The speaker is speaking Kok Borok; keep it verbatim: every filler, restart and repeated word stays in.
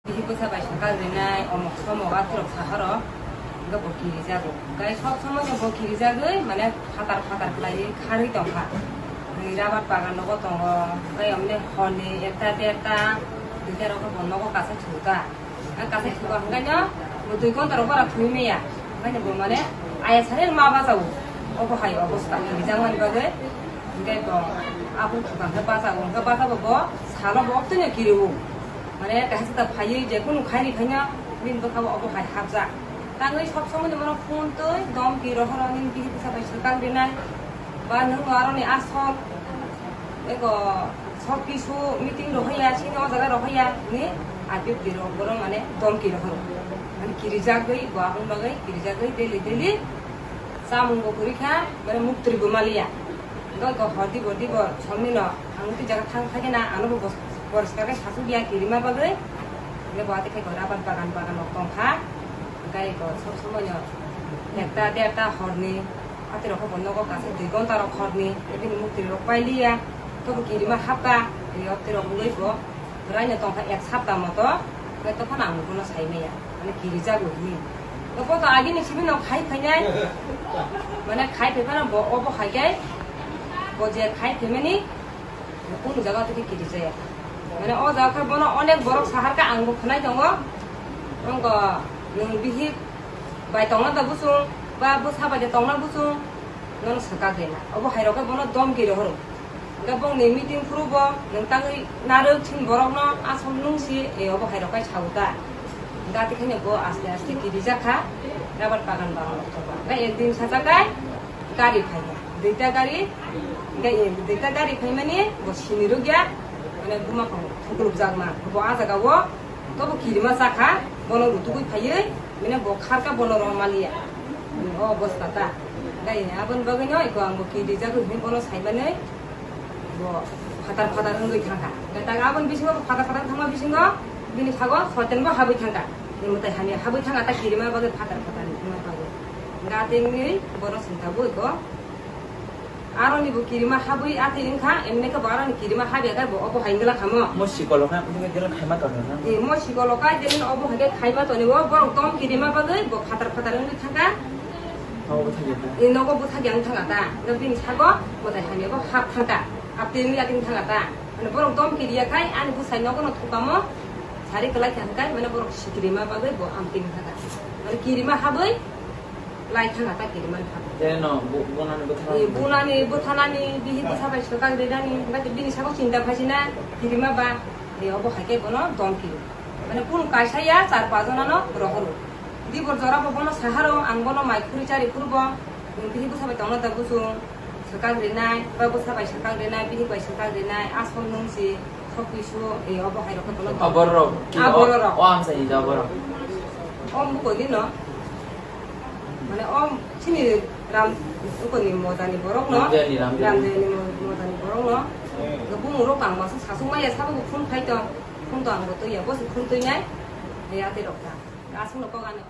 Bihik bwsa bai swkang rinai, omok somok akhirok saharo, hwnkhe bo kirijago. Hwnkhe sob somoino bo kirijagwi, mane, phatar phatar khlaiwi kharwi tongkha. Rabar bagan nogo tongo, hwnkhe omne horni ekta derta, duita rok bo nogo kasa thukha. Ang kasa thukha hwnkhe no, bo dui ghonta rok bara thwi maya. Hwnkhe bo, mane, aya sari ma bajago. Obo hai obosta kirijak mani bagwi. Hwnkhe bo aphuru thukha hwnkhe bajago, hwnkhe bajabo bo salo bo oktwino kiriwo. Mane, kaisa ta phaiwi je kunu khairi phaino bini bwkhao obo hai hapjak. Tangwi sob somoino bono phone twi domki rohoro, nini bihik bwsa bai swkang rinai. Ba nwng aroni asol, eko sok kisu meeting rohorya, sini o jaga rohorya, ni R P F D rok bono mane domki rohoro. Mane kirijagwi, bo aboni bagwi kirijagwi daily daily chamung bo kwrwi kha, mane muktwi bo maliya. Hwnkhe eko hordi bordi bo somni no ang twi jaga thang phai khe na, ano bo bos-, poriskar khe sasuk ya kirima bagwi. Hwnkhe bo atwi khe eko rabar bagan bagan rok tongkha. Hwnkhe eko sob somoino ekta derta horni, atwi rok khe bo nogo kasa dui ghonta rok horni, bini muktwi rok pailiya. Tobo kirima hapkha, atwi rok wngwi bo. Raino tongkha ek sapta moto, hwnkhe tokhono ang bono sai maya, mane kirijago hinwi. Tokho to agini simi no khai phainai, mane khai phaiphano bo obo hai khe, bo je khai phaimani, kunu jaga tei kirijaya. Mane o jaga khe bono onek borok sahar khe ang bo khwnai tongo, wngkha nwng bihik bai tongna da buchung, ba bwsa bai de tongna buchung, nono swkak rina. Obo hai rok khe bono domki rohoro. Hwnkhe bongni meeting phuru bo nwng tangwi narwk sini borokno aswk nungsi, e, obo hai rok khe sago ta. Hwnkhe atwi khaino bo aste aste kirijak kha, rabar bagan bagan rok thokba. Hwnkhe ekdin sajak khe gari phai kha, duita gari, hwnkhe, e, duita gari phaimani bo sini rwkya, mane buma phang thuklupjak ma. Bo a jaga o tobo kirima cha kha, bono rutugwi phaiwi, mane bo kharka bono rw maliya. O obosta ta. Hwnkhe aboni bagwino eko ang bo kirijak hinwi bono saimani. Bo phatar phatar wngwi thangkha. Hwnkhe tak aboni bisingo bo phatar phatar thangma bisingo bini sago soitan bo habwi thangkha. Ni mwtai hamya habwi thangkha ta kirima bagwi phatar phatar ni thangma bagwi. Hwnkhe atwingwi bono sengkha bo eko. Aroni bo kirima habwi atwi wngkha, emne khe bo aroni kirima habya khe bo obo hai wngla khamo. Mo sikolo kha, mo sikolo khaima tongo na? Eh, mo sikolo kai de obo hai khe khaima toni o, borok tom kirima bagwi bo phatar phatar wngwi thangkha. Nogo bwthakya ta. Eh, nogo bwthakya wng thangkha ta. Hwnkhe bini sago mwtai hamya bo hap thangkha. Hap twi wngwi atwi wng thangkha ta. Mane borok dom kiriya khai ani bwsai nogo no thukamo sari kwlai kha hwnkhe mane borok sikirima bagwi bo amtwi wng thangkha. Mane kirima habwi lai thangkha ta kirima habwi. Tei no bu-, bunani bwtha. Eh, bunani bwthanani bihik bwsa bai swkang rinani hwnkhe bini sago chinta phaisina kirima ba, eh, obo hai khe bono dom kiri. Mane kunu kaisa ya char pach jona no rohoro. Dibor jora bo bono saharo ang bono mai khuri chari phuru bo, bihik bwsa bai tongna da buchung. Swkang rinai, ba bwsa bai swkang rinai, bihik bai swkang rinai, asol nung si, sok kisu, eh, obo hai rok khe tolo. Aborok, ki Ah, o, bororok. O amsai ni da aborok. O mukoni no. Mane o chini ram, mukoni moda ni borok no. Ramdayani, Ramdayani. Ramdayani mo-, moda ni borok no. Bumung rok ang masa sasuk maya sabo phun phai to. Phun to ang bo to ya, bo se phun to nai. Ya te rok ta. Asung no kok ano.